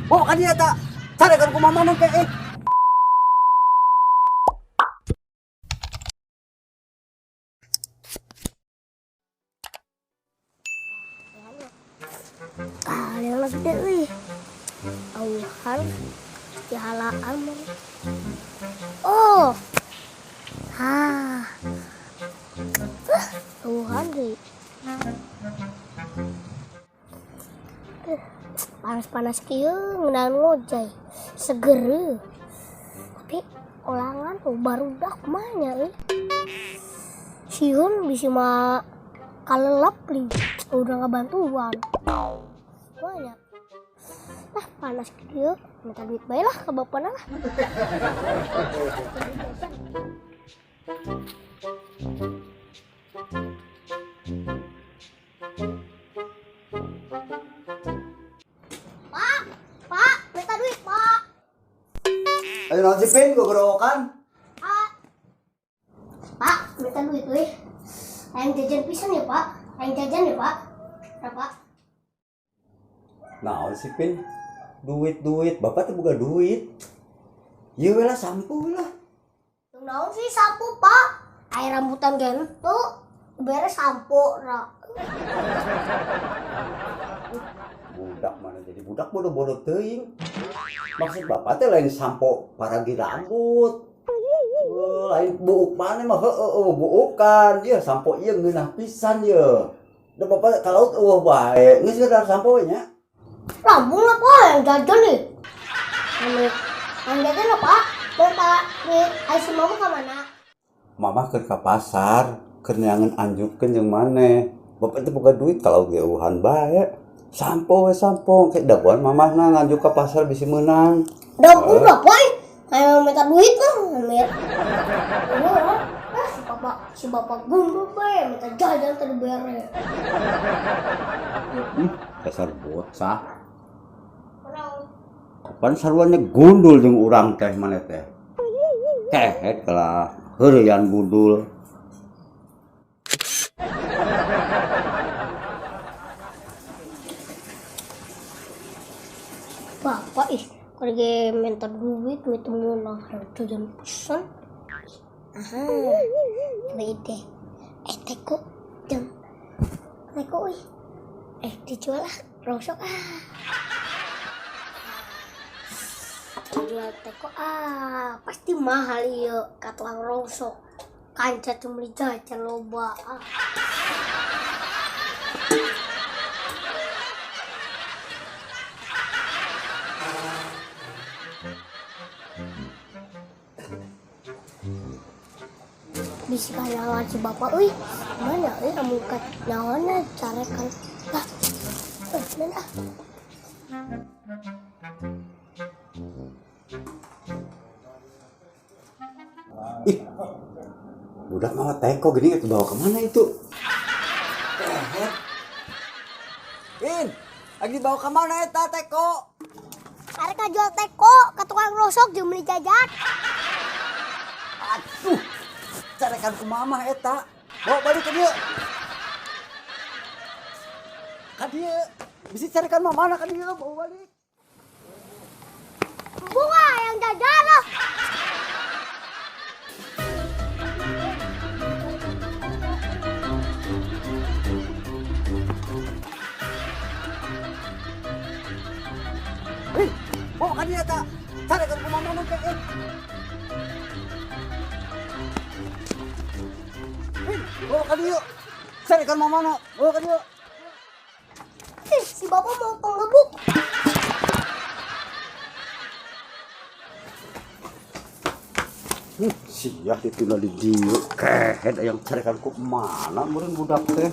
Bawa ka dieu eta. Carekan ku mamana ke eh. Kalian lah gede euy. Auhan dihalaan mah. Oh. Ah. Auhan deui. Panas-panas kieu ngeunaan ngojay. Seger euy. Tapi olangan tuh barudak mah nya euy. Sieun bisi mah kalelep li. Udah ngabantuan. Banyak. Lah panas kieu minta duit bae lah ke bapana lah. Pak, Pak, minta duit, Pak. Ayo naon sih Pin, gogorowokan. Pak. Pak, minta duit euy. Hayang jajan pisan ya, Pak. Hayang jajan ya, Pak. Berapa? Naon sih Pin? Duit-duit, bapak tuh boga duit. Ieu we lah sampo lah. Naon sih sampo, Pak? Air rambutan gentu. Beres sampo, ra. Budak mana jadi budak bodoh-bodoh teuing. Maksud bapak teh lain sampo paragi rambut. Lain buuk mana mah heueuh buukan. Ieu sampo ieu ngeunah pisan ieu. Da bapak ka laut eueuh bae. Geus geus sampo we nya. Lambung lah, Pak, yang jajan nih. Yang jajan lah, Pak. Minta duit ai si mama ke mana? Mama keur ka pasar, keur neangan anjukeun jeung maneh. Bapak teh boga duit kalau ge eueuhan bae. Sampo we sampo, kayak dagoan mamahna nganjuk ka pasar bisi meunang. Udah udah, Pak. Ayo minta duit lah, Amir. Ah, si bapak gundul bae minta jajan tadi bere. Dasar bocah. Kapan saruannya gundul jeung urang teh maneh teh? Kehet kalah heureuyan gundul. Bapak ih, kalau ge minta duit, minta meunang jajan pisan. Aha, coba ide. Teko, jeng. Teko ih. Dijual lah, rosok ah. Jual teko ah, pasti mahal iya, ka tukang rosok. Kanca cuma beli jajan loba ah. Bisi kanyawan si bapak euy. Mana euy amun ka naonna carekan. Lah. Mana ah. Ih. Budak mawa teko gini dibawa kemana itu? Kehet. In, lagi dibawa kemana eta teko? Arek jual teko ka tukang rosok jeung beli jajan. Aduh, carekan ku mamah eta. Bawa balik ke dia. Ka dieu. Bisi carekan mamana ka dieu, bawa balik. Bunga yang jajan lah. Hei, bawa ka dieu eta. Carekan ku mamana teh. Hei, bawa ka dieu. Carekan mamana, bawa ka dieu. Ih, si bapak mau penggebuk. Sia dituna di dieu. Kehed yang carekan ku mana meureun budak teh.